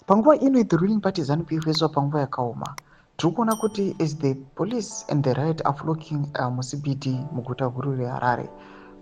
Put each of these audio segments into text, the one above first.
Panguva ino, the ruling party ZANU-PF yaiswa panguva yakaoma. Tiri kuona kuti as the police and the riot are flocking muCBD, muguta guru reHarare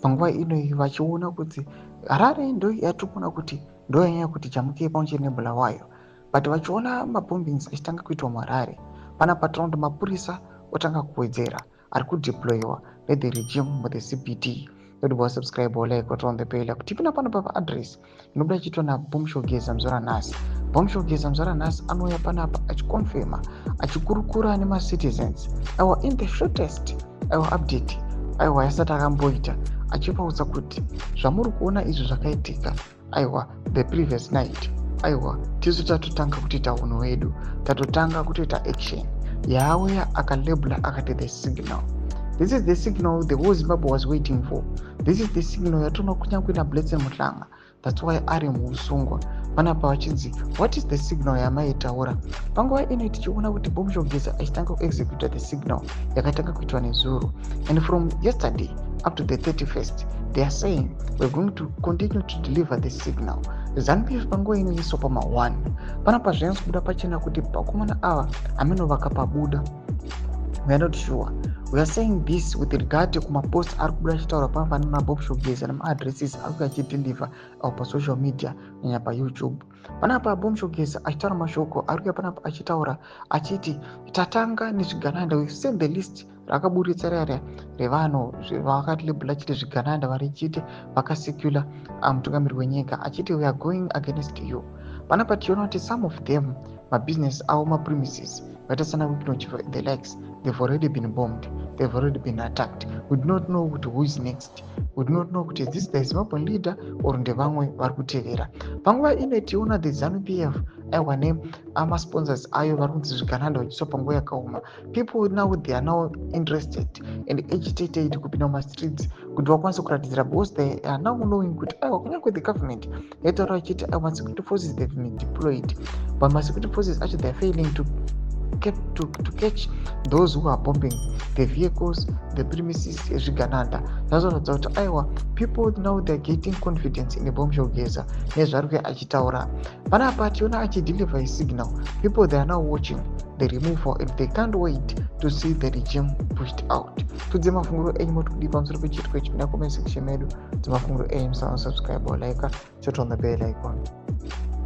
panguva ino, vachiona kuti Harare ndo yatiri kuona kuti ndo yanyanya kuti jamukei pamwe chete neBulawayo, but vachiona mabombings achitanga kuitwa muHarare panapa, tinoona kuti mapurisa otanga kuwedzera ari kudeployiwa nethe regime muthe CBD. Yodibva wasubscribe, like, on the bell kuti tipinda pano papa address inobuda ichiitwa naBombshell Geza muzora nhasi. Bombshell Geza muzora nhasi anouya panapa achiconfirma, achikurukura nemacitizens, aiwa, in the shortest, aiwa, update, aiwa, yasati akamboita, achivaudza kuti zvamuri kuona izvi zvakaitika, aiwa, the previous night, aiwa, tisu tatotanga kutoita unhu hwedu, tatotanga kutoita action yaauya akalabela akati the signal. This is the signal the whole Zimbabwe was waiting for. This is the signal yatoona kunyange naBlessing Muhlanga. That's why ari muusungwa panapa vachinzi, "What is the signal yamaitaura?" Panguva ino tichiona kuti Bombshell Geza achitanga kuexecuta the signal yakatanga kuitwa nezuro, and from yesterday up to the 31st, they are saying, "We're going to continue to deliver the signal." ZANU-PF panguva ino iswa pama1 panapa. Zvinyanzi kubuda pachena kuti vakomana ava hameno vakapabuda. We are not sure. We are saying this with regard kumapost ari kubuda achitaura panapa nanaBombshell Geza nemaaddresses ari kuya achideliver pasocial media, kunyanya paYouTube. Panapa Bombshell Geza achitaura mashoko ari kuya panapa achitaura achiti tatanga nezvigananda. We send the list rakaburitsa raya revanhu vakatilabela achiti zvigananda, vari chiti vakasekula mutungamiri wenyika, achiti, "We are going against you." Panapa tichiona kuti some of them, mabusiness avo, mapremises vaita sana Wicknell, the likes, they've already been bombed, they've already been attacked. We do not know kuti who is next. We do not know kuti is this the Zimbabwean leader or ndevamwe vari kutevera. Panguva ino tiona the ZANU PF, aiwa, nemasponsors ayo vari kunzi zvigananda vachiiswa panguva yakaoma. People now, they are now interested and agitated kupinda mumastreets kuti vakwanise kuratidzira, because they are now knowing kuti, aiwa, kunyange the government yaitaura vachiti, aiwa, masecurity forces, they've been deployed, but masecurity forces actually, they are failing to catch those who are bombing the vehicles, the premises ezvigananda. Zvazoratidza kuti, aiwa, people now, they are getting confidence in Bombshell Geza nezvari kuya achitaura panapa. Tiona achideliver isignal. People, they are now watching the removal and they can't wait to see the regime pushed out. Tudze mafunguro enyu, moti kudii pamusoro pechiitiko ichi? Pinda comment section medu, dzemafunguro enyu. Musana subscribe or like, turn on the bell icon.